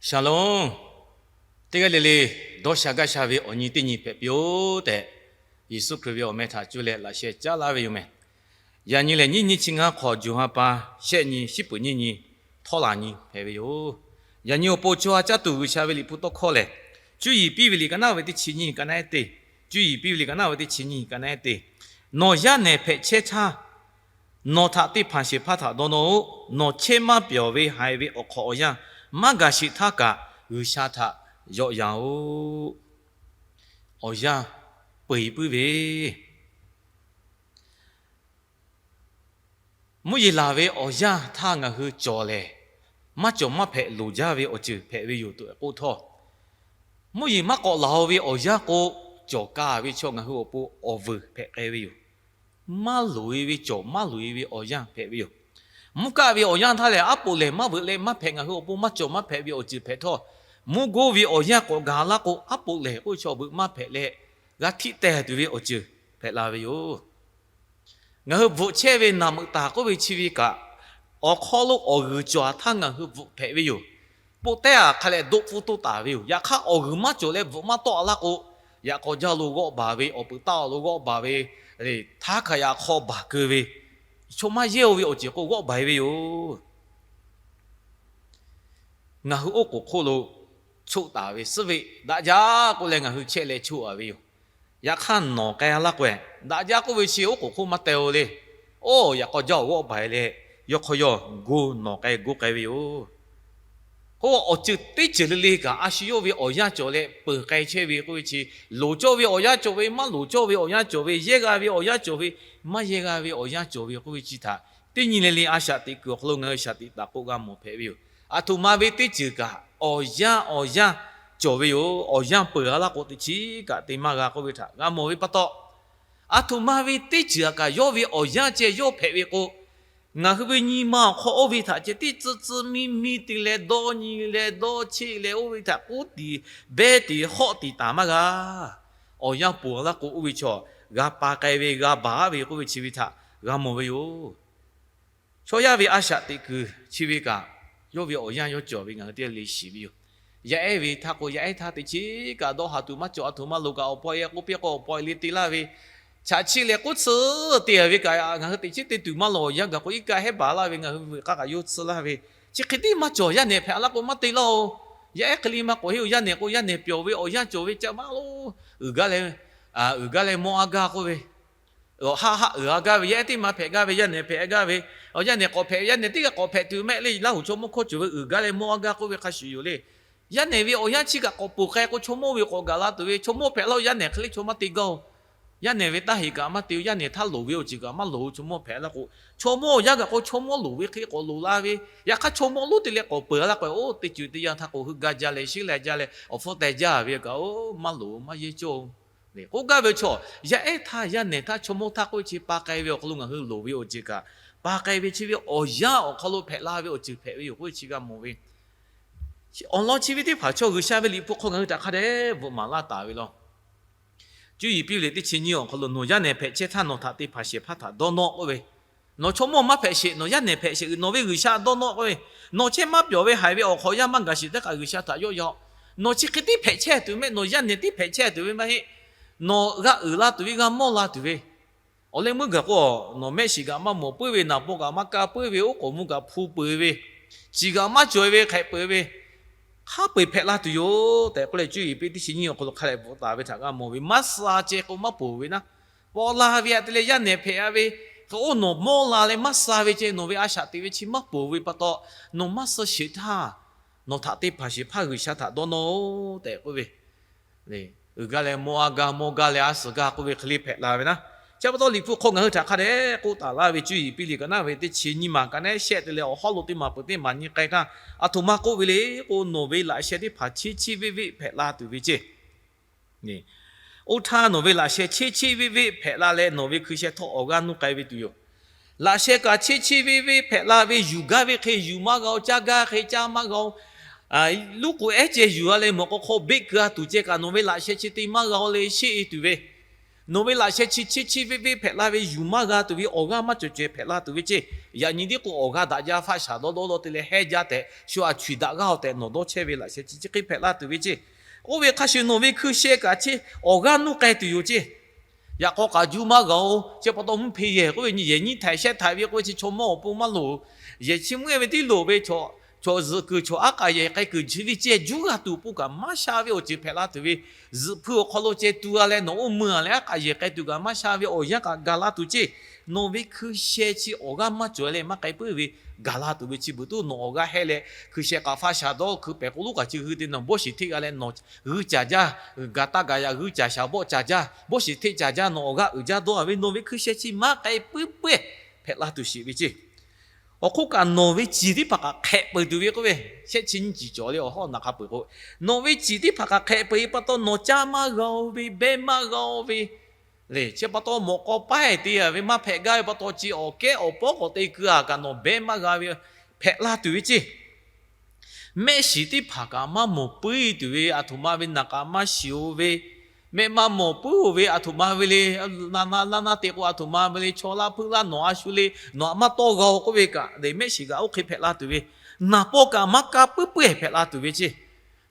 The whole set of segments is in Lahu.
Shalom. Teˇ g'aˇ le le dawˇ sha gaˇ sha ve awˬ nyi teˇ nyi hpehꞈ piˇ-oˆ tehꞈ, Yeˍsuˆ Hkriꞈ ve awˬ meh htaꞈ cuˇ leh laꞈ sheh caˉ laˇ ve yoˬ meh. Yaꞈ nyi lehˬ, nyiˇ nyi chi ngaˇ hk'awꞈ juˬ ha pa shehˆ nyi, shiˉ peuˍ nyiˇ nyi, htawˇ laˬ nyi hpehꞈ ve yoˬ. Yaꞈ nyi awˬ pon co ha caˇ tuˬ G'uiˬsha ve liꞈ hpu tawˇ hkawˇ lehˬ, Cuˇ yiˍ piˇ ve liꞈ ka naˉ ve teˇ chi nyiˇ, ka naˉ ehˉ teˇ, Cuˇ yiˍ piˇ ve liꞈ ka naˉ ve teˇ chi nyiˇ, ka naˉ ehˉ teˇ, Nawˬ yaˇ nehˬ hpehꞈ chehˇ htaˇ, nawˬ htaꞈ te hpanˍ shehˍ hpaˇ htaꞈ dawˇ nawˇ-oˆ. Nawˬ chehˇ maˇ pyawˬ ve haiˬ ve awˬ hk'awꞈ awˬ yanˇ maˇ gaˬ sheˍ htaˇ kaꞈ, G'uiˬsha htaꞈ yawˆ yan-oˆ. Awˬ yanˇ peu eˬ puiˉ ve Mvuhˇ yeˬ laˬ ve awˬ yanˇ htaˇ ngaˬ hui cawˬ lehˬ, maˇ cawˬ maˇ hpehꞈ loˍ jaˇ ve awˬ ceuˬ hpehꞈ ve yoˬ tehꞈ k'oˆ htawˇ, mvuhˇ yeˬ maˇ k'awꞈ laˬ-o ve awˬ yanˇ k'o, cawˬ kaˍ ve chaw ngaˬ hui awˬ pon awˬ vuiˬ hpehꞈ k'ai ve yoˬ. Maˇ loˍ-e ve cawˬ, maˇ loˍ-e ve awˬ yanˇ hpehꞈ ve yoˬ. Mvuhˇ kaˆ ve awˬ yanˇ htaˇ lehˬ, aˉ poꞈ lehˬ maˇ veuꞈ leh maˇ hpehꞈ, ngaˬ hui awˬ pon maˇ cawˬ maˇ hpehꞈ ve awˬ ceuˬ hpehꞈ htawˇ, mvuhˇ goˇ ve awˬ yanˇ k'awꞈ gaˬ laˇ k'o, aˉ poꞈ lehˬ k'oˆ ve chaw veuꞈ maˇ hpehꞈ leh, g'a htiˆ teh tuˬ ve awˬ ceuˬ hpehꞈ la ve yoˬ. Ngaˬ hui bvuhꞈ chehˇ ve naˬ meuꞈ taˍ k'oˆ ve chi ve kaꞈ, awˬ hk'aw lo awˬ g'uiˬ cawˬ htaˇ ngaˬ hui bvuhꞈ hpehꞈ ve yoˬ. Poˆ tehˉ a hk'a leh doˆ pfuhˇ toˇ taˍ ve yoˬ. Yaꞈ hk'aˇ, awˬ g'uiˬ maˇ cawˬ leh bvuhꞈ maˇ tawˆ a laˇ k'o, yaꞈ k'aw jaˇ lo g'awˆ baˬ ve, awˬ peuˬ taˇ lo g'awˆ baˬ ve, htaˇ hk'aˬ yaꞈ hk'aw baˬ keu ve, chaw maˇ yehˇ-o ve awˬ ceuˬ k'o g'awˆ baˬ-e ve yoˬ. Ngaˬ hui oˉ k'oˍ hk'oˆ lo choˆ taˍ ve suhˉ ve daꞈ jaˇ k'oˆ leh ngaˬ hui chehˇ leh choˆ a ve yoˬ. Yaꞈ hk'aˇ, nawˬ k'ai laˇ k'o, daꞈ jaˇ k'oˆ ve chi oˉ k'oˍ hk'oˆ maˇ teh-o le. Oˇ, yaꞈ k'aw jaˇ awˬ g'awˆ baˬ-e leh, yawˇ hk'aw yawˇ go nawˬ k'ai goˇ k'ai ve yoˬ. K'o, awˬ ceuˬ teˇ ceuˬ le le kaꞈ, a shu yawˇ ve awˬ yanˇ cawˬ leh peuˬ k'ai chehˇ ve k'oˆ ve chi, loˍ cawˇ ve awˬ yanˇ cawˬ ve, maˇ loˍ cawˇ ve awˬ yanˇ cawˬ ve, yehˇ g'a ve awˬ yanˇ cawˬ ve, maˇ yehˇ g'a ve awˬ yanˇ cawˬ ve k'oˆ ve chi htaꞈ, teˇ nyi le le a shaꞈ teꞈ kuiˬ awˬ hk'aw lo ngaˬ hui shaꞈ teꞈ taˍ k'o g'a mawˬ hpehꞈ ve yoˬ. Aˬ htoꞈ ma ve teˇ ceuˬ kaꞈ awˬ yanˇ awˬ yanˇ cawˬ ve yoˬ. Awˬ yanˇ peuˬ a laˇ k'o, teꞈ chiˉ kaꞈ te maˇ g'a k'oˆ ve htaꞈ g'a mawˬ ve pa taw, aˬ htoꞈ ma ve teˇ ceuˬ kaꞈ yawˇ ve awˬ yanˇ ceh yawˇ hpehꞈ ve k'o, ngaˬ hui ve nyi ma awˬ hk'aw oˇ ve htaꞈ ceh tiˉ tcuh tcuh miˇ miˇ te leh dawˇ nyi leh dawˇ cheˆ leh oˇ ve htaꞈ k'uˉ tiˍ behˇ tiˍ hawˆ tiˍ taˍ maˇ g'a. Awˬ yanˇ peuˬ a laˇ k'o, oˇ ve chaw g'a pa k'ai ve, g'a baˬ ve k'oˆ ve chi ve htaꞈ g'a mawˬ ve yoˬ. Chaw yaˇ ve a shaꞈ teꞈ kuiˬ chi ve kaꞈ, yawˇ ve awˬ yanˇ yawˇ cawˬ ve ngaˬ hui teˇ g'aˇ le shiˍ ve yoˬ. Yaˇ ehˉ ve htaˇ k'o, yaˇ ehˉ htaˇ teꞈ chiˉ kaꞈ dawˇ haˍ tuˬ maˇ cawˬ. Aˬ htoꞈ ma loˍ kaꞈ awˬ pawˆ e k'oˆ piˇ k'o, awˬ pawˆ e le te laˇ ve, chaꞈ chiˆ leh k'oˉ tcuhˉ te a ve kaꞈ, ngaˬ hui teꞈ chiˉ te tuˬ maˇ loˍ. Awˬ yanˇ gaˬ k'o, iˉ kaˆ hehˉ baˬ laˇ ve, ngaˬ hui ve k'aˇ kaꞈ yawˇ tsuhˇ laˇ ve, chi hk'e tiˉ maˇ cawˬ. Yaˇ nehˬ hpehꞈ laˇ k'o maˇ te laˇ-oˬ. Yaˇ ehˉ hk'e le maˇ k'awꞈ heˆ-oˬ. Yaˇ nehˬ k'o, yaˇ nehˬ pyawˬ ve awˬ yanˇ cawˬ ve ca maˇ lo, uiˍ gaˇ leh, uiˍ gaˇ leh mawˇ a gaˇ k'oˆ ve, awˬ haˆ haˆ uiˍ a gaˇ ve, yaˇ ehˉ teˇ ma hpehꞈ gaˇ ve, yaˇ nehˬ hpehꞈ gaˇ ve, awˬ yaˇ nehˬ k'awꞈ hpehꞈ, yaˇ nehˬ teˇ g'aˇ k'awꞈ hpehꞈ tuˬ mehˆ le. Laˇ hoꞈ chaw mawˇ hkawˇ cawˬ ve uiˍ gaˇ leh mawˇ a gaˇ k'oˆ ve hk'a shuˍ yoˬ le. Yaˇ nehˬ ve awˬ yanˇ chi kaꞈ k'awꞈ peuˬ k'ai k'o, chaw mawˇ ve k'awꞈ gaˬ la tuˬ ve, chaw mawˇ hpehꞈ laˇ-oˬ. Yaˇ nehˬ hk'e le chaw maˇ te gaˇ-oˬ. Yaˇ nehˬ ve taˇ heˍ kaꞈ maˇ te-oˬ. Yaˇ nehˬ htaˇ loˍ ve awˬ ceuˬ kaꞈ maˇ loˍ-oˬ. Chaw mawˇ hpehꞈ laˇ k'o, chaw mawˇ awˬ yanˇ gaˬ k'o, chaw mawˇ loˍ ve hk'e k'awꞈ loˍ la ve, yaꞈ hk'aˇ chaw mawˇ lonˉ te leh k'awꞈ peuˬ laˇ k'o, oˇ teˇ ceuˬ teˇ yanˇ htaˇ k'o, heuˆ gaˇ jaˇ leh, sheˉ leh jaˇ leh, awˬ hpfuhˇ teh jaˇ ve kaꞈ, oˇ maˇ loˍ maˇ yehˇ cawˇ-oˬ. K'oˆ gaˇ ve chaw, yaˇ ehˉ htaˇ, yaˇ nehˬ htaˇ, chaw mawˇ htaˇ k'oˆ ve chi pa k'ai ve awˬ hk'aw lo ngaˬ hui loˍ ve awˬ ceuˬ kaꞈ, pa k'ai ve chi ve awˬ yanˇ awˬ hk'aw lo hpehꞈ la ve awˬ ceuˬ hpehꞈ ve yoˬ k'oˆ ve chi g'a mawˬ ve. Awˬ lawn chi ve teˇ hpaˍ chaw G'uiˬsha ve liꞈ hpu hk'aw ngaˬ hui htaꞈ hk'a dehꞈ bvuhꞈ maˍ laˇ taˍ ve law. Cuˇ yiˍ piˇ ve liꞈ teˇ chi nyiˇ awˬ hk'aw lo, Nawˬ yaˇ nehˬ hpehꞈ chehˇ htaˇ nawˬ htaꞈ te hpanˍ shehˍ hpaˇ htaꞈ dawˇ nawˇ k'oˆ ve, nawˬ chaw mawˇ maˇ hpehꞈ sheˍ, nawˬ yaˇ nehˬ hpehꞈ sheˍ, nawˬ ve G'uiˬsha dawˇ nawˇ k'oˆ ve, nawˬ chehˇ maˇ pyawˬ ve haiˬ ve awˬ hk'awꞈ yanˇ maˇ gaˬ sheˍ htaˇ kaꞈ G'uiˬsha htaꞈ yawˆ yan. Nawˬ chi hk'e tiˉ hpehꞈ chehˇ tuˬ mehˆ, nawˬ yaˇ nehˬ tiˉ hpehꞈ chehˇ tuˬ ve maˇ heˆ. Nawˬ g'a uiˍ la tuˬ ve, g'a mawˇ la tuˬ ve, awˬ leh meuˇ gaˬ k'o, nawˬ mehˆ shiˍ kaꞈ maˇ mawˬ puiˉ ve, naˍ paw kaꞈ maˇ kaˇ puiˉ ve, oˉ k'oˍ mvuh kaꞈ hpu peuˬ ve, ciˬ kaꞈ maˇ cawˬ-e ve hk'ehꞈ peuˬ ve, hk'a peu-eˬ hpehꞈ la tuˬ yoˬ tehꞈ k'oˆ leh, Cuˇ yiˍ piˇ teˇ chi nyiˇ awˬ hk'aw lo hk'a dehꞈ bvuhꞈ taˍ ve htaꞈ g'a mawˬ ve. Maˇ suh ceh k'o maˇ ponˬ ve naˉ, paw la ve htaꞈ te leh yaˇ nehˬ hpehꞈ a ve, k'o oˇ nawˬ mawˇ la leh maˇ suh ve ceh, nawˬ ve a shaꞈ teꞈ ve chi maˇ ponˬ ve pa taw, nawˬ maˇ suh sheˍ htaˇ, nawˬ htaꞈ te hpanˍ shehˍ hpaˇ G'uiˬsha htaꞈ dawˇ nawˇ-oˬ tehꞈ k'oˆ ve. Uiˍ gaˇ leh mawˇ a gaˇ, mawˇ gaˇ leh a suhˍ gaˇ k'oˆ ve hk'e le hpehꞈ la ve naˉ. Chi pa taw Liꞈ hpu hk'aw ngaˬ hui htaꞈ hk'a dehꞈ k'oˆ taˍ laˇ ve, Cuˇ yiˍ piˇ liꞈ ka naˉ ve teˇ chi nyiˇ maˬ ka naˉ shehˆ te leh awˬ hawˉ lo teˇ maˬ peuˬ teˇ maˬ nyi k'ai htaˇ, aˬ htoꞈ ma k'oˆ ve le k'o, nawˬ ve laꞈ sheh teˇ hpaˍ cheˇ cheˇ veˆ veˆ hpehꞈ la tuˬ ve ceˇ. Oˇ htaˇ nawˬ ve laꞈ sheh cheˇ cheˇ veˆ veˆ hpehꞈ la leh, nawˬ ve hkui sheh htawˇ awˬ g'aˇ nuˇ k'ai ve tuˬ yoˬ. Laꞈ sheh kaꞈ cheˇ cheˇ veˆ veˆ hpehꞈ la ve, yuˬ gaˇ ve hk'e yuˬ maˇ g'a-o, caˇ gaˇ hk'e caˇ maˇ g'a-o, luˉ k'oˍ ehˉ ceh yuˬ-a leh mawꞈ k'aw hk'aw beˆ keu-a tuˬ ceh kaꞈ, nawˬ ve laꞈ sheh chi te maˇ g'a-o le sheˆ-e tuˬ ve, Nawˬ ve laꞈ sheh chi cheˇ cheˇ venˇ venˇ hpehꞈ la ve, yuˬ maˇ g'a tuˬ ve awˬ g'aˇ maˇ cawˬ caweh hpehꞈ la tuˬ ve ceˇ. Yaꞈ nyi tiˉ k'o awˬ g'aˇ daꞈ jaˇ, faˆ shaˍ dawˇ dawˇ law te leh hehˉ jaˇ tehꞈ shu a chuˬ daꞈ g'aˇ-oˬ tehꞈ nawˬ dawˇ chehˇ ve laꞈ sheh chi chi hk'e hpehꞈ la tuˬ ve ceˇ. Oˇ ve hk'a shuˍ nawˬ ve hkui sheh kaꞈ chi awˬ g'aˇ nuˇ k'ai tuˬ yoˬ ceˇ. Yaꞈ k'aw k'aꞈ juˇ maˇ g'a-oˬ. Chi pa taw mvuhˇ hpe yehˬ k'oˆ ve nyi yehˬ nyiˇ htaiˍ shehˆ htaiˍ ve k'oˆ ve chi chaw mawˇ awˬ pon maˇ loˍ. Yehˬ chi mvuhˇ ve tiˉ loˍ ve, chaw zuhꞈ kuiˬ chaw aˉ k'aꞈ yehˬ k'ai kuiˬ chi ve ceh juˇ g'a tuˬ awˬ pon kaꞈ maˇ sha ve awˬ ceuˬ hpehꞈ la tuˬ ve, zuhꞈ hpui awˬ hk'aw lo ceh tu g'a leh nawˬ oˇ meuˇ leh aˉ k'aꞈ yehˬ k'ai tuˬ kaꞈ maˇ sha ve awˬ yanˇ kaꞈ gaˬ la tuˬ ceˇ. Nawˬ ve hkui sheh chi awˬ g'aˇ maˇ cawˬ leh maˇ k'ai puiˉ ve gaˬ la tuˬ ve chi beuꞈ tuˉ nawˬ awˬ g'aˇ hehˉ leh hkui sheh kaꞈ faˆ shaˍ dawˇ, hkui pehˬ k'o loˉ kaꞈ chi hui te nawˬ bawˆ shiˍ hteˆ g'a leh nawˬ g'uiˇ caˍ jaˇ, gaˬ taˇ gaˬ yaꞈ g'uiˇ caˍ shaˍ bawˆ caˍ jaˇ, bawˆ shiˍ hteˆ caˍ jaˇ, nawˬ awˬ g'aˇ uiˍ jaˇ dawˇ ve nawˬ ve hkui sheh chi maˇ k'ai puiˉ puiˉ hpehꞈ la tuˬ sheˍ ve ceˇ. Awˬ hk'oˆ kaꞈ nawˬ ve ciˬ teˇ hpaˍ kaꞈ hk'ehꞈ peuˬ tuˬ ve k'oˆ ve, shehˆ chi nyiˇ ciˬ cawˬ le awˬ hawˉ naˍ hk'a peuˬ k'o, nawˬ ve ciˬ teˇ hpaˍ kaꞈ hk'ehꞈ peuˬ-e pa taw nawˬ caˇ maˇ g'a-o ve, behˇ maˇ g'a-o ve le. Chi pa taw mawꞈ k'aw paˉ-e te-a ve maˇ hpehꞈ gaˇ ve pa taw chi awˬ kehˉ awˬ pawˉ k'awꞈ te keu-a kaꞈ nawˬ behˇ maˇ g'a ve hpehꞈ la tuˬ ve ceˇ. Mehˆ shiˍ teˇ hpaˍ kaꞈ maˇ mawˬ puiˉ tuˬ ve, aˬ htoꞈ ma ve naˬ kaꞈ maˇ shiˍ-o ve, mehˆ maˇ mawˬ puiˉ-o ve, aˬ htoꞈ ma ve le, na na laˇ naˇ te k'o aˬ htoꞈ ma ve le, chaw laˇ hpuiˇ laˇ nawˬ a shu le, nawˬ htaꞈ maˇ tawˇ g'a-o k'oˆ ve kaꞈ le, mehˆ shiˍ kaꞈ oˇ hk'e hpehꞈ la tuˬ ve, naˍ paw kaꞈ maˇ kaˇ puiˉ puiˉ hpehꞈ la tuˬ ve ceˇ.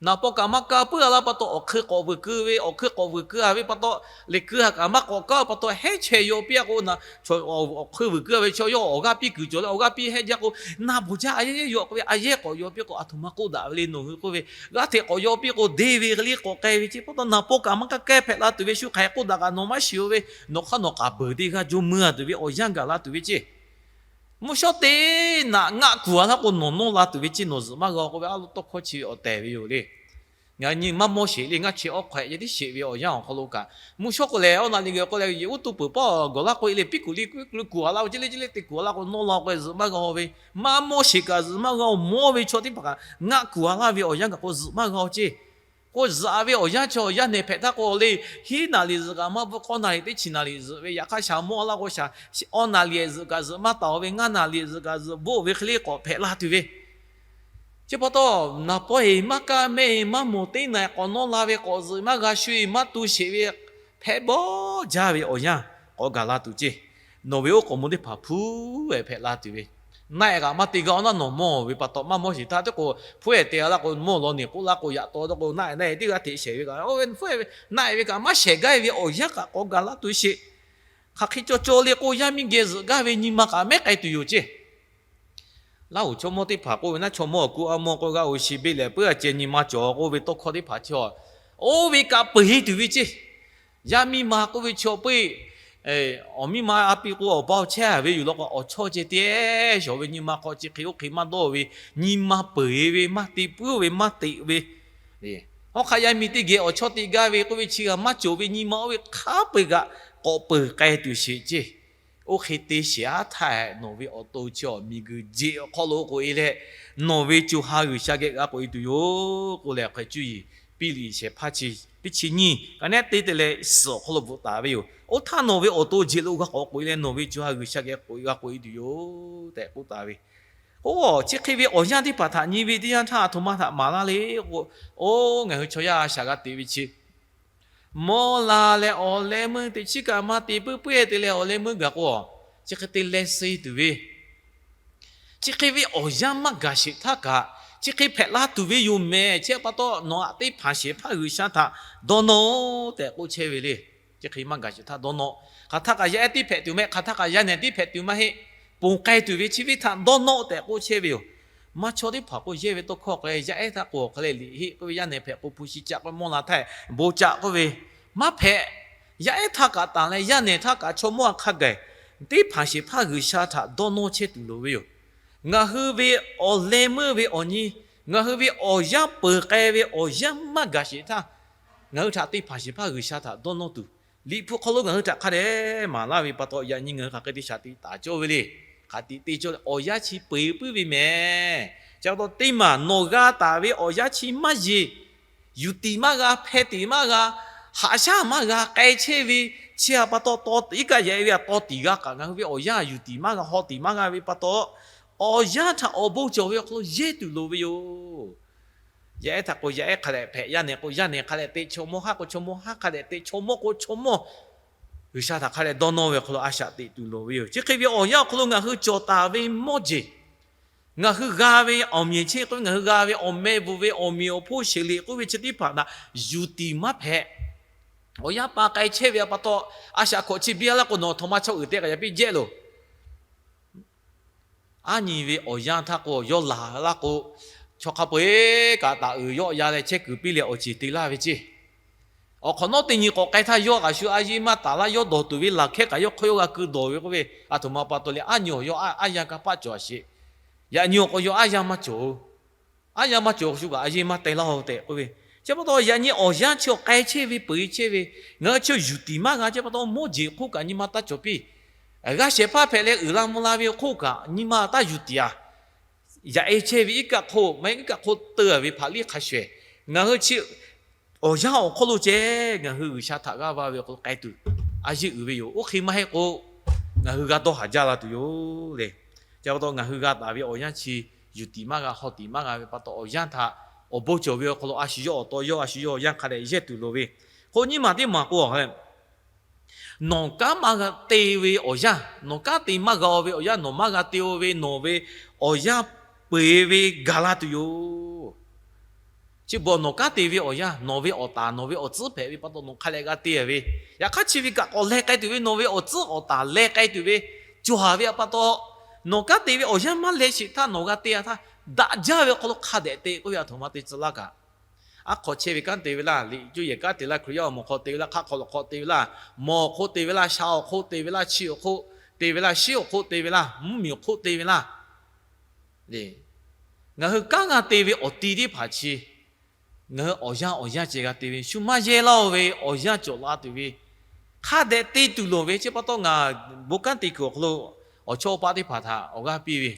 Naˍ paw kaꞈ maˇ kaˇ puiˉ-a laˇ pa taw awˬ hk'eun k'awꞈ vuiˬ keu ve, awˬ hk'eun k'awꞈ vuiˬ keu-a ve pa taw, lehˬ keu-a kaꞈ maˇ k'awꞈ kaˇ pa taw hehˉ chaweh yaw piˇ-a k'o, awˬ hk'eun vuiˬ keu-a ve chaw yawˇ awˬ g'aˇ piˇ kuiˬ cawˬ leh awˬ g'aˇ piˇ hehˉ jaˇ k'o, naˬ bvuhˬ jaˇ a yehˉ yehˉ yaw k'oˆ ve, a yehˉ k'awꞈ yaw piˇ k'o aˬ htoꞈ ma k'oˆ daꞈ ve le nawˬ hui k'oˆ ve, g'aˇ hteꞈ k'awꞈ yaw piˇ k'o deˇ ve le k'awꞈ k'ai ve ceˇ. Pa taw naˍ paw kaꞈ maˇ kaˇ kehˉ hpehꞈ la tuˬ ve, shu hk'aˬ hk'e k'oˆ daꞈ kaꞈ nawˬ maˇ shiˍ-o ve, nawˬ hk'aˇ nawˬ k'aˍ beuˬ teˇ g'aˇ jawˇ meuˇ-a tuˬ ve awˬ yanˇ gaˬ la tuˬ ve ceˇ. Mvuhˇ shawˉ teˇ naꞈ ngaˆ kuˬ-a laˇ k'o nawˬ nawˇ la tuˬ ve ceˇ, nawˬ zuhꞈ maˇ g'a k'oˆ ve a lo tawˇ hkawˇ chi ve awˬ tehˬ ve yoˬ le. Ngaˬ nyi maˇ mawˇ sheˍ le, ngaˇ chi awˬ hk'aw-e yaˇ tiˉ sheˍ ve awˬ yanˇ awˬ hk'aw lo kaꞈ, mvuhˇ shawˉ k'o lehˬ awˬ naˬ liꞈ geh k'o lehˬ yehˬ uˉ tuˇ peuˬ pawˆ gawˬ laˇ k'o e le piˉ kuˬ liˇ kuiˉ kuiˉ kuˬ-a laˇ-o, ceˇ le ceˇ le te kuˬ-a laˇ k'o nawˇ la k'o zuhꞈ maˇ g'a-o ve, maˇ mawˇ sheˍ kaꞈ zuhꞈ maˇ g'a-o, mawˇ ve chaw teˇ hpaˍ kaꞈ ngaˆ kuˬ-a laˇ ve awˬ yanˇ gaˬ k'o zuhꞈ maˇ g'a-o ceˇ. K'o zuhꞈ-a ve awˬ yanˇ chi awˬ yaˇ nehˬ hpehꞈ htaˇ k'o le, hiˉ naˍ liꞈ zuhꞈ kaꞈ maˇ bvuhˆ, k'awˇ naˍ liꞈ teˇ chi naˍ liꞈ zuhꞈ ve, yaꞈ hk'aˇ shaˍ mawˇ laˇ k'o shaˍ, awˬ naˍ liꞈ zuhꞈ kaꞈ zuhꞈ maˇ taˍ-o ve, ngaˇ naˍ liꞈ zuhꞈ kaꞈ zuhꞈ bvuhˆ ve hk'e le k'awꞈ hpehꞈ la tuˬ ve, chi pa taw naˍ paw-e maˇ kaˇ, mehˆ-e maˇ mawˬ, teˇ naꞈ k'awꞈ nawˇ la ve, k'awꞈ zuhꞈ maˇ g'a, shu-e maˇ tu sheˍ ve hpehꞈ bawˆ jaˇ ve awˬ yanˇ k'awꞈ gaˬ la tuˬ ceˇ. Nawˬ ve oˉ k'oˍ mvuh teˇ hpaˍ hpuˉ-ehˍ hpehꞈ la tuˬ ve, naˆ-ehˍ kaꞈ maˇ te gaˇ-o naˉ nawˬ mawˇ ve pa taw maˇ mawˇ sheˍ htaˇ teˇ k'o hpuˉ-ehˍ te-a laˇ k'o mawˇ law neˬ k'oˆ laˇ k'o yaꞈ taw k'o naˆ-ehˍ naˆ-ehˍ teˇ g'aˇ hteꞈ shehˍ ve kaꞈ, oˇ ve hpuˉ-ehˍ ve naˆ-ehˍ ve kaꞈ maˇ shehˍ gaˇ ve awˬ yanˇ kaꞈ k'awꞈ gaˬ la tuˬ sheˍ. Hk'aˬ hk'e caw caw le k'o yaˇ miˇ geh zuhꞈ gaˇ ve nyi ma kaꞈ mehˉ k'ai tuˬ yoˬ ceˇ. Laˇ-oˬ, chaw mawˇ teˇ hpaˍ k'oˆ ve naˉ, chaw mawˇ awˬ ku a mawˇ k'oˆ g'a-oˬ, shi beˆ lehˬ puiˉ a ceh nyi ma cawˬ k'oˆ ve tawˇ hkawˇ teˇ hpaˍ chi a, oˇ ve kaꞈ peuˬ-e tuˬ ve ceˇ. Yaˇ miˇ ma k'oˆ ve chi awˬ peuˬ-eˬ, awˬ miˇ ma a pi k'o awˬ ba awˬ chehˇ-a ve yoˬ law k'o, awˬ chawˇ ceh teˇ shawˍ ve nyi ma hk'aw chi hk'e oˇ hk'e maˇ dawˇ ve, nyi ma peuˬ-e ve, maˇ te puiˉ-o ve, maˇ teꞈ ve, hawˉ hk'aˆ yaˇ miˇ teˇ geh awˬ chawˇ te gaˇ ve k'oˆ ve chi g'a maˇ cawˬ ve nyi ma oˇ ve hk'a peu-eˬ kaꞈ k'awꞈ peuˬ k'ai tuˬ sheˍ ceˇ. Oˇ hk'e te sheˍ-aˉ htaˇ, nawˬ ve awˬ to chi awˬ miˬguiˬ jeꞈ awˬ hk'aw lo k'oꞈ-e leh, nawˬ ve co ha G'uiˬsha geh g'a k'oꞈ-e tuˬ yoˬ k'oˆ leh, hk'e cuˇ yiˍ Piˇliꞈ shehˍ hpaˇ chi teˇ chi nyiˇ kaꞈ neˉ te te leh suhˍ awˬ hk'aw lo bvuhꞈ taˍ ve yoˬ. Oˇ htaˇ nawˬ ve awˬ to jeꞈ lo g'a k'awꞈ k'oꞈ-e leh, nawˬ ve co ha G'uiˬsha geh k'oꞈ-e g'a k'oꞈ-e tuˬ yoˬ tehꞈ k'oˆ taˍ ve. Oˇ, chi hk'e ve awˬ yanˇ teˇ hpaˍ htaꞈ nyi ve teˇ yanˇ htaˇ aˬ htoꞈ ma htaꞈ maˍ laˇ le k'o, oˇ ngaˬ hui chaw yaˇ a shaꞈ g'a te ve chi mawˇ la leh awˬ leh meuˇ teꞈ chiˉ kaꞈ maˇ te puiˉ puiˉ-ehˍ te leh awˬ leh meuˇ gaˬ k'o, chi hk'e te leh suh tuˬ ve, chi hk'e ve awˬ yanˇ maˇ gaˬ sheˍ htaˇ kaꞈ, chi hk'e hpehꞈ la tuˬ ve yoˬ mehˍ. Chi pa taw nawˬ htaꞈ teˇ hpaˍ shehˍ hpaˇ G'uiˬsha htaꞈ dawˇ nawˇ-oˆ tehꞈ k'oˆ chehˇ ve le. Chi hk'e maˇ gaˬ sheˍ htaˇ dawˇ nawˇ. Hk'aˬ htaˇ kaꞈ yaˇ ehˉ tiˉ hpehꞈ tuˬ mehˆ, hk'aˬ htaˇ kaꞈ yaˇ nehˬ tiˉ hpehꞈ tuˬ maˇ heˆ. Ponˬ k'ai tuˬ ve chi ve htaꞈ dawˇ nawˇ-oˆ tehꞈ k'oˆ chehˇ ve yoˬ. Maˇ chaw teˇ hpaˍ k'o yehˇ ve tawˇ hkawˇ k'o, yaˇ ehˉ htaˇ k'o awˬ hk'a leh liꞈ heˆ k'oˆ ve, yaˇ nehˬ hpehꞈ k'o hpu shi caꞈ k'oˆ ve, mawˇ la htaˇ bon caꞈ k'oˆ ve, maˇ hpehꞈ. Yaˇ ehˉ htaˇ kaꞈ tanˬ leh yaˇ nehˬ htaˇ kaꞈ chaw mawˇ a hk'a gaˬ teˇ hpaˍ shehˍ hpaˇ G'uiˬsha htaꞈ dawˇ nawˇ chehˇ tuˬ loˍ ve yoˬ. Ngaˬ hui ve awˬ leh meuˇ ve awˬ nyi, ngaˬ hui ve awˬ yanˇ peuˬ k'ai ve awˬ yanˇ maˇ gaˬ sheˍ htaˇ, ngaˬ hui htaꞈ teˇ hpaˍ shehˍ hpaˇ G'uiˬsha htaꞈ dawˇ nawˇ tuˬ, Liꞈ hpu hk'aw lo ngaˬ hui htaꞈ hk'a dehꞈ maˍ laˇ ve pa taw, yaꞈ nyi ngaˬ hui hk'aˬ hk'e te shaˍ tiꞈ taˍ cawˇ ve le. Hk'aˬ tiꞈ te cawˇ leh awˬ yanˇ chi peu-eˬ puiˉ ve mehˍ. Chi pa taw teˇ maˬ nawˬ g'a taˍ ve awˬ yanˇ chi maˇ yeˬ. Yuˬ tiˍ maˇ g'a, hpeh tiˍ maˇ g'a, haꞈ shaˉ maˇ g'a k'ai chehˇ ve, chi pa taw taw tiꞈ kaꞈ yaꞈ-e ve a taw tiꞈ g'a kaꞈ ngaˬ hui ve awˬ yanˇ yuˬ tiˍ maˇ g'a, haw tiˍ maˇ g'a ve pa taw, awˬ yanˇ htaꞈ awˬ bon cawˬ ve awˬ hk'aw lo yehˇ tuˬ loˍ ve yoˬ. Yaˇ ehˉ htaꞈ k'o yaˇ ehˉ hk'a dehꞈ hpehꞈ, yaˇ nehˬ k'o yaˇ nehˬ hk'a dehꞈ te, chaw mawˇ haˉ k'o chaw mawˇ haˉ hk'a dehꞈ te, chaw mawˇ k'o chaw mawˇ G'uiˬsha htaꞈ hk'a dehꞈ dawˇ nawˇ ve awˬ hk'aw lo a shaꞈ teꞈ tuˬ loˍ ve yoˬ. Chi hk'e ve awˬ yanˇ awˬ hk'aw lo ngaˬ hui cawˬ taˍ ve mawˇ jeˬ, ngaˬ hui g'a ve awˬ meꞈ awˬ chi k'oˆ ve, ngaˬ hui g'a ve awˬ meh bvuhꞈ ve awˬ meꞈ awˬ hponˇ sheˍ liꞈ k'oˆ ve chi teˇ hpaˍ htaꞈ yuˬ tiˍ maˇ hpehꞈ. Awˬ yanˇ pa k'ai chehˇ ve a pa taw, a shaꞈ hkawꞈ chi biˇ a laˇ k'o, nawˬ aˬ htoꞈ ma chaw uiˍ te k'ai yaꞈ piˇ jehˇ loˬ. Aˉ nyi ve awˬ yanˇ htaˇ k'o, yawˇ laˬ laˇ k'o, chaw hk'a peu-eˬ kaꞈ taˍ uiˍ yawˆ ya leh chehˇ kuiˬ piˇ leh awˬ ceˬ te laˇ ve ceˇ. Awˬ hk'awꞈ nawˉ teˇ nyi k'awꞈ k'ai htaˇ, yawˇ kaꞈ shu a yeˇ maˇ taˍ laˇ. Yawˇ dawˬ tuˬ ve laˬ hkehˇ kaꞈ yawˇ hk'aw yawˇ g'a keu dawˬ ve k'oˆ ve, aˬ htoꞈ ma pa taw leh aˉ nyi awˬ yawˇ aˉ yanˇ kanˇ paˆ cawˬ a sheˍ. Yaꞈ nyi awˬ k'o yawˇ aˉ yanˇ maˇ cawˬ. Aˉ yanˇ maˇ cawˬ shu kaꞈ a yeˇ maˇ teh laˇ-oˬ tehꞈ k'oˆ ve. Chi pa taw yaꞈ nyi awˬ yanˇ chi awˬ k'ai chehˇ ve peuˬ chehˇ ve, ngaˬ hui chi yuˬ tiˍ maˇ g'a. Chi pa taw mawˇ jeˬ hk'oˆ kaꞈ nyi ma taˇ cawˬ piˇ. G'a shehˍ hpaˇ hpehꞈ leh uiˍ la mvuh la ve hk'oˆ kaꞈ nyi ma taˇ yuˬ tiˍ a. Yaꞈ e chehˇ ve iˉ kaˆ hk'oˆ maˇ heˆ, iˉ kaˆ hk'oˆ teu ve hpaꞈ liˇ hk'a shuˍ, ngaˬ hui chi awˬ yanˇ awˬ hk'oˆ lo ceh ngaˬ hui G'uiˬsha htaꞈ g'aˇ va ve awˬ hk'aw lo k'ai tuˬ, a yeˇ uiˍ ve yoˬ. Oˇ hk'e maˇ heˆ k'o, ngaˬ hui g'a dawˇ haˍ jaˇ la tuˬ yoˬ le. Chi pa taw ngaˬ hui g'a taˍ ve awˬ yanˇ chi yuˬ tiˍ maˇ g'a, haw tiˍ maˇ g'a ve pa taw, awˬ yanˇ htaꞈ awˬ bon cawˬ ve awˬ hk'aw lo a shu yawˇ awˬ taw yawˇ, a shu yawˇ awˬ yanˇ hk'a dehꞈ yehˇ tuˬ loˍ ve. K'o nyiˇ maˬ teˇ maˬ k'o, nawˬ kanˉ maˇ g'a te ve awˬ yanˇ, nawˬ kanˉ te maˇ g'a-o ve awˬ yanˇ, nawˬ maˇ g'a te-o ve nawˬ ve awˬ yanˇ peu-eˬ ve gaˬ la tuˬ yoˬ. Chi beuꞈ nawˬ kanˉ te ve awˬ yanˇ, nawˬ ve awˬ taˍ, nawˬ ve awˬ tcuhˉ hpehꞈ ve pa taw nawˬ hk'a leh g'a te ve, yaꞈ hk'aˇ chi ve kaꞈ k'awꞈ leh k'ai tuˬ ve, nawˬ ve awˬ tcuhˉ awˬ taˍ leh k'ai tuˬ ve cawˬ ve a pa taw, nawˬ kanˉ te ve awˬ yanˇ maˇ leh sheˍ htaˇ nawˬ g'a te-a htaˇ, daꞈ jaˇ ve awˬ hk'aw lo hk'a dehꞈ te k'oˆ ve aˬ htoꞈ ma te tcuh laˇ kaꞈ. Aˉ hk'aw chehˇ ve kanˉ te ve laˇ, liꞈ cuˇ yehˬ kanˉ te laˇ, Hkriꞈ yaˇ awˬ moˍ hk'aw te ve laˇ, hk'aˆ hk'aw lawꞈ hk'aw te ve laˇ, mawˬ awˬ hk'oˆ te ve laˇ, sha awˬ hk'oˆ te ve laˇ, chi awˬ hk'oˆ te ve laˇ, shiˉ awˬ hk'oˆ te ve laˇ, mvuhˇmiˬ awˬ hk'oˆ te ve laˇ. Ngaˬ hui kanˉ g'a te ve awˬ ti teˇ hpaˍ chi, ngaˬ hui awˬ yanˇ awˬ yanˇ ceh g'a te ve, shu maˇ yehˇ laˇ-o ve awˬ yanˇ cawˬ la tuˬ ve, hk'a dehꞈ te tuˬ loˍ ve. Chi pa taw ngaˬ bon kanˉ te kuiˬ awˬ hk'aw lo awˬ chawˇ paˆ teˇ hpaˍ htaꞈ awˬ g'aˇ piˇ ve,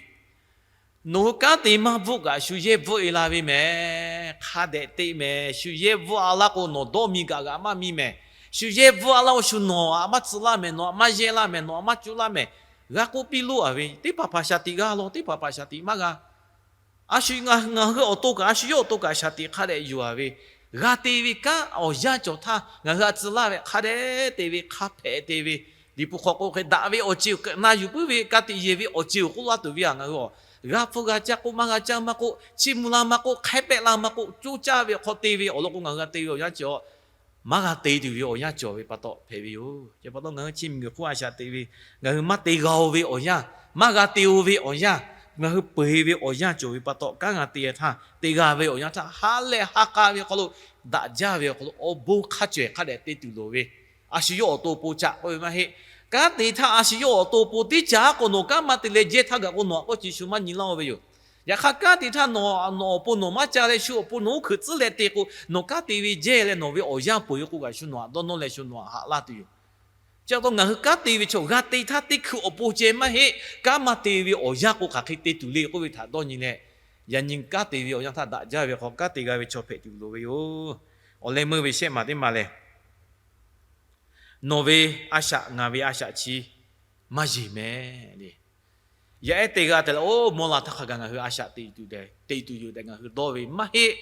nawˬ hui kanˉ te maˇ bvuhˆ kaꞈ shu yehˇ bvuhˆ-e la ve mehˍ. Hk'a dehꞈ te mehˍ. Shu yehˇ bvuhˆ-a laˇ k'o nawˬ dawˇ mi kaꞈ g'aꞈ maˇ mi mehˍ. Shu yehˇ bvuhˆ-a laˇ k'o shu nawˬ aꞈ maˇ tcuh laˇ mehˍ, nawˬ aꞈ maˇ yehˇ laˇ mehˍ, nawˬ aꞈ maˇ cuˇ laˇ mehˍ. G'a k'oˆ piˇ loˉ-a ve, teˇ hpaˍ hpaˍ shaˍ tiꞈ g'a law, teˇ hpaˍ hpaˍ shaˍ tiꞈ maˇ g'a. A shu ngaˬ hui awˬ to kaꞈ, a shu yawˇ awˬ to kaꞈ shaˍ tiꞈ hk'a dehꞈ yuˬ-a ve, g'a te ve kanˉ awˬ yanˇ cawˬ htaˇ ngaˬ hui a tcuh laˇ ve hk'a dehꞈ te ve, hk'a hpehꞈ te ve, Liꞈ hpu hk'aw k'oˆ hk'e daꞈ ve awˬ ceuˬ, na yuˬ puiˉ ve ka tiꞈ yeˬ ve awˬ ceuˬ awˬ k'oˆ laˇ tuˬ ve a, ngaˬ hui a g'a hpfuhˇ g'a caˇ k'oˆ, maˇ g'a caˇ maˇ k'oˆ, chiˇ mvuh la maˇ k'oˆ, hk'aiˉ pehˆ la maˇ k'oˆ, coˇ caˇ ve awˬ hk'aw te ve awˬ lawn k'o, ngaˬ hui g'a te ve awˬ yanˇ cawˬ, maˇ g'a te tuˬ ve awˬ yanˇ cawˬ ve pa taw hpehꞈ ve yoˬ. Chi pa taw ngaˬ hui chi miˬguiˬ hk'oˆ a shaꞈ teꞈ ve, ngaˬ hui maˇ te g'a-o ve awˬ yanˇ, maˇ g'a te-o ve awˬ yanˇ, ngaˬ hui peu-eˬ ve awˬ yanˇ cawˬ ve pa taw, kanˉ g'a te htaˇ, te g'a ve awˬ yanˇ htaˇ ha lehˬ ha k'a ve awˬ hk'aw lo, daꞈ jaˇ ve awˬ hk'aw lo awˬ bon hk'a cawehˬ hk'a dehꞈ te tuˬ loˍ ve, a shu yawˇ awˬ to awˬ pon caꞈ k'oˆ ve maˇ heˆ. Kanˉ te htaˇ a shu yawˇ awˬ to awˬ pon tiˉ caꞈ k'o, nawˬ kanˉ maˇ te leh jehˇ htaˇ gaꞈ k'o nawˬ aꞈ k'oˆ chi shu maˇ nyi laˇ-o ve yoˬ. Yaꞈ hk'aˇ kanˉ te htaˇ nawˬ, nawˬ awˬ pon nawˬ maˇ ca leh shu awˬ pon nawˬ uˉ hkeuꞈ tcuhˉ leh te k'o, nawˬ kanˉ te ve jehˇ leh nawˬ ve awˬ yanˇ peu-eˬ k'o kaꞈ shu nawˬ aꞈ dawˇ nawˇ leh shu nawˬ aꞈ haꞈ laˇ tuˬ yoˬ. Chi pa taw ngaˬ hui kanˉ te ve chaw g'a te htaˇ teˇ hkui awˬ pon ceh maˇ heˆ. Kanˉ maˇ te ve awˬ yanˇ k'o hk'aˬ hk'e te tuˬ le k'oˆ ve htaꞈ dawˇ nyi leh, yaꞈ nyi kanˉ te ve awˬ yanˇ htaˇ daꞈ jaˇ ve hk'aw kanˉ te g'a ve chaw hpehꞈ tuˬ loˍ ve yoˬ. Awˬ leh meuˇ ve shehˆ maˬ teˇ maˬ lehˬ, nawˬ ve a shaꞈ ngaˬ ve a shaꞈ chi maˇ yeˬ mehˍ le. Yaˇ ehˉ teˇ g'aˇ te leh, oˇ mawˇ la htaˇ hk'a gaˬ ngaˬ hui a shaꞈ teꞈ tuˬ yoˬ tehꞈ ngaˬ hui dawˇ ve maˇ heˆ.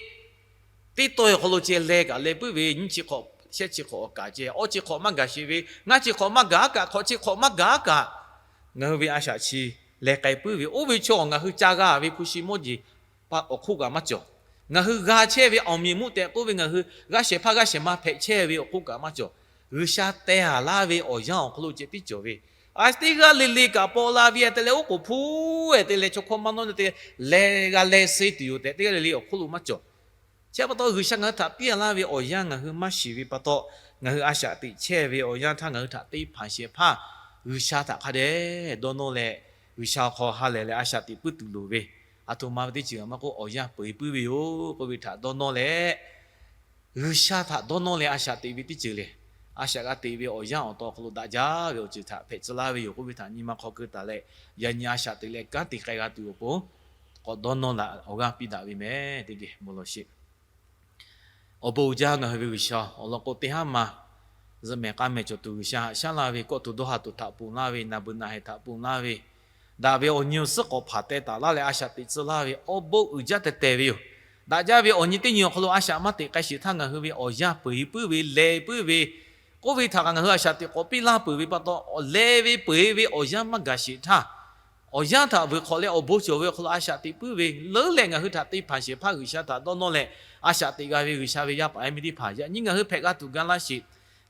Teˇ tawˇ awˬ hk'aw lo ceh leh kaꞈ leh puiˉ ve, nyiˇ chi hk'awꞈ shehˆ chi hk'awꞈ awˬ kaꞈ ceh, awˇ chi hk'awꞈ maˇ gaˬ sheˍ ve, ngaˇ chi hk'awꞈ maˇ gaˬ a kaꞈ, hk'awꞈ chi hk'awꞈ maˇ gaˬ a kaꞈ, ngaˬ hui ve a shaꞈ chi leh k'ai puiˉ ve, oˇ ve chaw ngaˬ hui ca g'a ve hpu shi mawˇ jeˬ awˬ hk'oˆ kaꞈ maˇ cawˬ. Ngaˬ hui g'a chehˇ ve awˬ miˬ mvuhˇ tehꞈ k'oˆ ve ngaˬ hui g'aˇ shehˍ hpaˇ g'aˇ shehˍ ma hpehꞈ chehˇ ve awˬ hk'oˆ kaꞈ maˇ cawˬ. G'uiˬsha teh haˍ laˇ ve awˬ yanˇ awˬ hk'aw lo ceh tiˉ cawˬ ve, a teˇ g'aˇ le le kaꞈ paw la ve te leh oˉ k'oˍ hpu-e te leh chaw hkawˇ maˇ nawˇ te leh g'a leh suh tuˬ yoˬ tehꞈ teˇ g'aˇ le le awˬ hk'oˆ lo maˇ cawˬ. Chi pa taw G'uiˬsha ngaˬ hui htaꞈ piˇ laˇ ve awˬ yanˇ ngaˬ hui maˇ shiˍ ve pa taw, ngaˬ hui a shaꞈ teꞈ chehˇ ve awˬ yanˇ htaˇ ngaˬ hui htaꞈ teˇ hpaˍ shehˍ hpaˇ G'uiˬsha htaꞈ hk'a dehꞈ dawˇ nawˇ leh, G'uiˬsha awˬ hk'aw ha lehˬ leh a shaꞈ teꞈ puiˉ tuˬ loˍ ve, aˬ htoꞈ ma ve teˇ ceuˬ maˇ k'oˆ awˬ yanˇ peu-eˬ puiˉ ve yoˬ k'oˆ ve htaꞈ dawˇ nawˇ leh, G'uiˬsha htaꞈ dawˇ nawˇ leh a shaꞈ teꞈ ve teˇ ceuˬ lehˬ, a shaꞈ g'a teꞈ ve awˬ yanˇ awˬ taw awˬ hk'aw lo daꞈ jaˇ ve awˬ ceuˬ htaꞈ hpehꞈ tcuh laˇ ve yoˬ k'oˆ ve htaꞈ nyi ma hk'aw keu taˍ leh, yaꞈ nyi a shaꞈ teꞈ leh kanˉ te k'ai g'a tuˬ awˬ pon k'awꞈ dawˇ nawˇ laꞈ awˬ g'aˇ piˇ daꞈ ve mehˍ teˇ geh bon lawˬ sheˍ. Awˬ bon uiˍ jaˇ ngaˬ hui ve G'uiˬsha, awˬ lawn k'o teˇ haˉ ma zuhꞈ mehˍ k'a mehˍ cawˬ tuˬ G'uiˬsha haꞈ shaˉ laˇ ve, kawˆ tuˬ dawˇ ha tuˬ htaꞈ ponˬ laˇ ve, naˬ beuꞈ naˬ hehˍ htaꞈ ponˬ laˇ ve, daꞈ ve awˬ nyi awˬ suhˉ k'awꞈ hpanˍ teh taˍ laˇ leh a shaꞈ teꞈ tcuh laˇ ve awˬ bon uiˍ jaˇ teh teh ve yoˬ. Daꞈ jaˇ ve awˬ nyi teˇ nyi awˬ hk'aw lo a shaꞈ maˇ teꞈ k'ai sheˍ htaˇ ngaˬ hui ve awˬ yanˇ peu-eˬ puiˉ ve leh puiˉ ve, k'oˆ ve htaꞈ kaꞈ ngaˬ hui a shaꞈ teꞈ k'awꞈ piˇ laˇ peuˬ ve pa taw, awˬ leh ve peu eˬ ve awˬ yanˇ maˇ gaˬ sheˍ htaˇ, awˬ yanˇ htaꞈ vuiˬ hk'awꞈ leh awˬ bon cawˬ ve awˬ hk'aw lo a shaꞈ teꞈ puiˉ ve leuˉ leh ngaˬ hui htaꞈ te hpanˍ shehˍ hpaˇ G'uiˬsha htaꞈ dawˇ nawˇ leh, a shaꞈ teꞈ g'a ve G'uiˬsha ve yaˇ paˍ yaˇ miˇ teˇ hpaˍ yaꞈ nyi ngaˬ hui hpehꞈ g'a tuˬ ga laˇ sheˍ.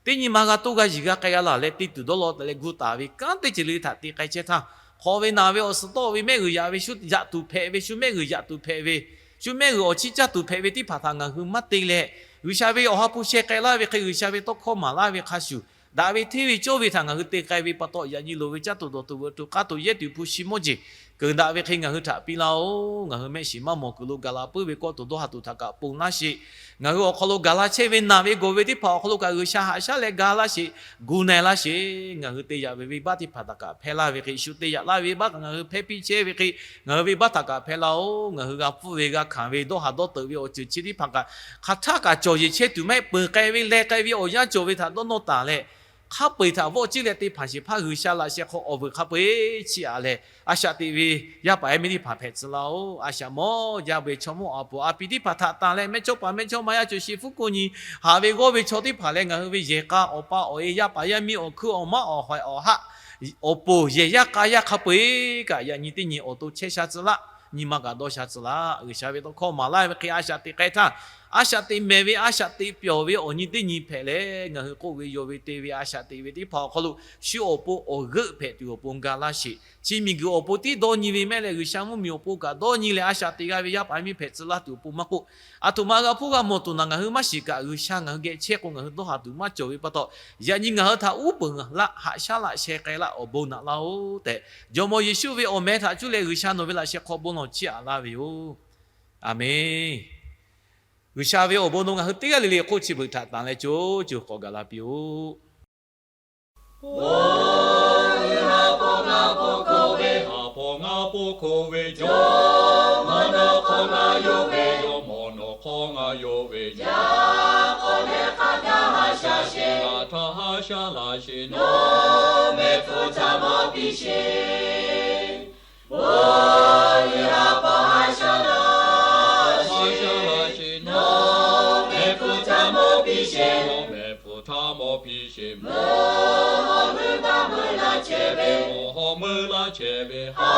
Teˇ nyi ma g'a toˇ g'a yiˬ g'a k'ai g'a laˬ leh te tuˬ dawˇ law tehꞈ leh gu taˍ ve kanˉ teˇ ceuˬ le htaꞈ te k'ai chehˇ htaˇ, hk'aw ve naˬ ve awˬ suhˍ tawˆ ve mehˆ g'uiˬ yaꞈ ve shu yaꞈ tuˬ hpehꞈ ve, shu mehˆ g'uiˬ yaꞈ tuˬ hpehꞈ ve, shu mehˆ g'uiˬ awˬ chiˇ caˇ tuˬ hpehꞈ ve teˇ hpaˍ htaꞈ ngaˬ hui maˇ te leh, G'uiˬsha ve awˬ ha hpu sheh k'ai laˇ ve hk'e G'uiˬsha ve tawˇ hkawˇ maˍ laˇ ve hk'a shuˍ, daꞈ ve hteˇ ve cawˇ ve htaꞈ ngaˬ hui te k'ai ve pa taw, yaꞈ nyi loˍ ve caˇ tuˬ dawˬ tuˬ veuꞈ tuˬ k'aˇ tuˬ yehˇ tuˬ hpu shi mawˇ jeˬ keunˍ daꞈ ve hk'e ngaˬ hui htaꞈ piˇ laˇ-oˬ. Ngaˬ hui mehˆ shiˍ maˇ mawˬ kuiˬ lo gaˬ la puiˉ ve kawˆ tuˬ dawˇ ha tuˬ htaꞈ kaꞈ ponˬ laˇ sheˍ. Ngaˬ hui awˬ hk'aw lo gaˬ la chehˇ ve naˬ ve gawˬ ve teˇ hpaˍ awˬ hk'aw lo kaꞈ G'uiˬsha haꞈ shaˉ leh ga laˇ sheˍ, gu na-e laˇ sheˍ. Ngaˬ hui te yaꞈ ve venˇbaˆ teˇ hpaˍ htaꞈ kaꞈ hpehˇ laˇ ve hk'e, shu te yaꞈ laˇ ve venˇbaˆ kaꞈ ngaˬ hui hpehˇ piˇ chehˇ ve hk'e, ngaˬ hui venˇbaˆ htaꞈ kaꞈ hpehˇ laˇ-oˬ. Ngaˬ hui g'a pfuhˇ ve g'a hkanˍ ve dawˇ ha dawˇ teuꞈ ve awˬ ceuˬ chi teˇ hpaˍ kaꞈ hk'aˬ htaˆ kaꞈ cawˬ yeˬ chehˇ tuˬ mehˆ peuˬ k'ai ve leh k'ai ve awˬ yanˇ cawˬ ve htaꞈ dawˇ nawˇ taˍ leh, hk'a peu-eˬ htaꞈ vawˆ ciˇ leh te hpanˍ shehˍ hpaˇ G'uiˬsha laꞈ sheh hk'aw awˬ vuiˬ hk'a peu-eˬ chiˇ aꞈ leh, a shaꞈ teꞈ ve yaˇ paˍ yaˇ miˇ teˇ hpaˍ hpehꞈ tcuh laˇ-oˬ. A shaꞈ mawˇ jaˇ ve chaw mawˇ awˬ poˍ a piˍ teˇ hpaˍ htaꞈ tanˬ leh mehˇchawˇpaˍ mehˇchawˇma yaˇ cawˬ sheˍ hpuˉ ko nyi haꞈ ve g'awˇ ve chaw teˇ hpaˍ leh ngaˬ hui ve yehˬ k'a awˬ pa awˬ e yaˇ paˍ yaˇ miˇ awˬ hkuiˉ awˬ maˉ awˬ hawehꞈ awˬ haˆ awˬ poˍ yehˬ yaˇ k'a yaˇ hk'a peu-eˬ kaꞈ yaꞈ nyi teˇ nyi awˬ to chehˇ sha tcuh laˇ, nyi ma kaꞈ dawˇ sha tcuh laˇ. G'uiˬsha ve tawˇ hkawˇ maˍ laˇ ve hk'e a shaꞈ teꞈ k'ai htaˇ, a shaꞈ teꞈ mehˍ ve a shaꞈ teꞈ pyawˬ ve awˬ nyi teˇ nyi hpehꞈ leh, ngaˬ hui k'oˆ ve yaw ve te ve a shaꞈ teꞈ ve teˇ hpaˍ awˬ hk'aw lo shu awˬ pon awˬ g'euˆ hpehꞈ tuˬ awˬ pon ga laˇ sheˍ. Chi miˬguiˬ awˬ pon tiˉ dawˇ nyi ve mehˆ leh G'uiˬsha mvuhˇmiˬ awˬ pon kaꞈ dawˇ nyi leh a shaꞈ teꞈ g'a ve yaˇ paˍ yaˇ miˇ hpehꞈ tcuh laˇ tuˬ awˬ pon maˇ k'oˆ, aˬ htoꞈ ma g'a hpuˇ g'a mawˬ tuˬ naˬ ngaˬ hui maˇ shiˍ kaꞈ, G'uiˬsha ngaˬ hui geh chehˇ k'o ngaˬ hui dawˇ ha tuˬ maˇ cawˬ ve pa taw, yaꞈ nyi ngaˬ hui htaꞈ uˉ peunˍ laˆ haꞈ shaˉ laꞈ sheh k'ai laˇ awˬ bon naꞈ laˇ-oˬ tehꞈ, Jawˇmawˇ Yeˍsuˆ ve awˬ meh htaꞈ cuˇ leh G'uiˬsha nawˬ ve laꞈ sheh hk'aw bon lawˬ chiˇ aꞈ laˇ ve yoˬ. Aˬmenˍ. G'uiˬsha ve awˬ bon nawˬ ngaˬ hui teˇ g'aˇ le le hk'oˆ chi beuꞈ htaꞈ tanˬ leh co co k'awꞈ gaˬ la piˇ-oˆ. Bon uiˍ ha pa ngaˬ po hkoˇ ve, ha pa ngaˬ po hkoˇ ve, jawˇmawˇ nawˬ hk'aw ngaˬ yonˍ ve, jawˇmawˇ nawˬ hk'aw ngaˬ yonˍ ve, yaꞈ k'aw leh hk'a gaˬ ha sha sheˍ, ngaˬ htaꞈ ha sha laˇ sheˍ, nawˬ mehˆ hpfuhˇ htaꞈ mawˬ piˇ sheˍ. Bon uiˍ ha pa ha sha laˇ sheˍ, nawˬ mehˆ hpfuhˇ htaꞈ mawˬ piˇ sheˍ, nawˬ mehˆ hpfuhˇ htaꞈ mawˬ piˇ sheˍ. Mvuhˇ haw meuˇ baˆ meuˇ laˇ chehˇ ve, mvuhˇ haw meuˇ laˇ chehˇ ve, ha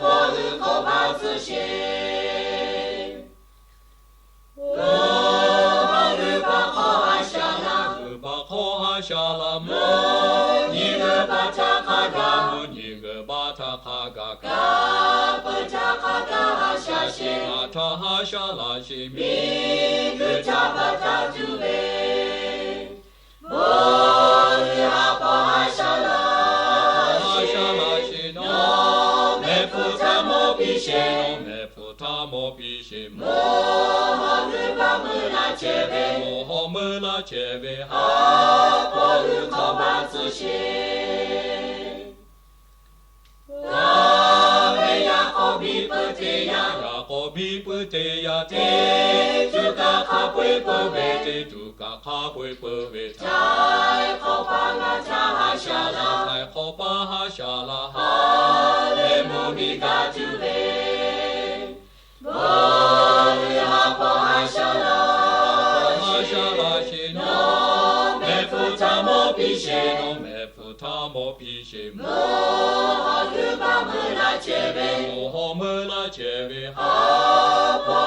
pa hui hk'aw baˬ tcuh sheˍ. Mvuhˇ haw g'uiˬ baˆ hk'aw ha sha laˇ, g'uiˬ baˆ hk'aw ha sha laˇ, mvuhˇ nyi g'uiˬ baˆ htaꞈ hk'a gaˬ, mvuhˇ nyi g'uiˬ baˆ htaꞈ hk'a gaˬ, kaꞈ peuˬ htaꞈ hk'a gaˬ ha sha sheˍ, ngaˬ htaꞈ ha sha laˇ sheˍ, miˬguiˬ htaꞈ baˬ taˍ tuˬ ve. Bon uiˍ ha pa ha sha laˇ sheˍ, nawˬ mehˆ hpfuhˇ htaꞈ mawˬ piˇ sheˍ, nawˬ mehˆ hpfuhˇ htaꞈ mawˬ piˇ sheˍ. Mvuhˇ haw g'uiˬ baˆ meuˇ laˇ chehˇ ve, mvuhˇ haw meuˇ laˇ chehˇ ve, ha pa hui hk'aw baˬ tcuh sheˍ. G'a ve yaꞈ k'aw biˇ peuˬ teˇ yanˇ, yaꞈ k'aw biˇ peuˬ teˇ yanˇ, teˇ tuˬ kaꞈ hk'a peu-eˬ peuˬ ve, teˇ tuˬ kaꞈ hk'a peu-eˬ peuˬ ve htaꞈ, htaiˍ hk'awꞈ paˇ ngaˬ htaꞈ ha sha laˇ, htaiˍ hk'awꞈ paˇ ha sha laˇ, ha lehˬ mvuhˇ miˬ gaˬ tuˬ ve. Bon uiˍ ha pa ha sha laˇ sheˍ, nawˬ mehˆ hpfuhˇ htaꞈ mawˬ piˇ sheˍ, nawˬ mehˆ hpfuhˇ htaꞈ mawˬ piˇ sheˍ. Mvuhˇ haw g'uiˬ baˆ meuˇ laˇ chehˇ ve, mvuhˇ haw meuˇ laˇ chehˇ ve, ha pa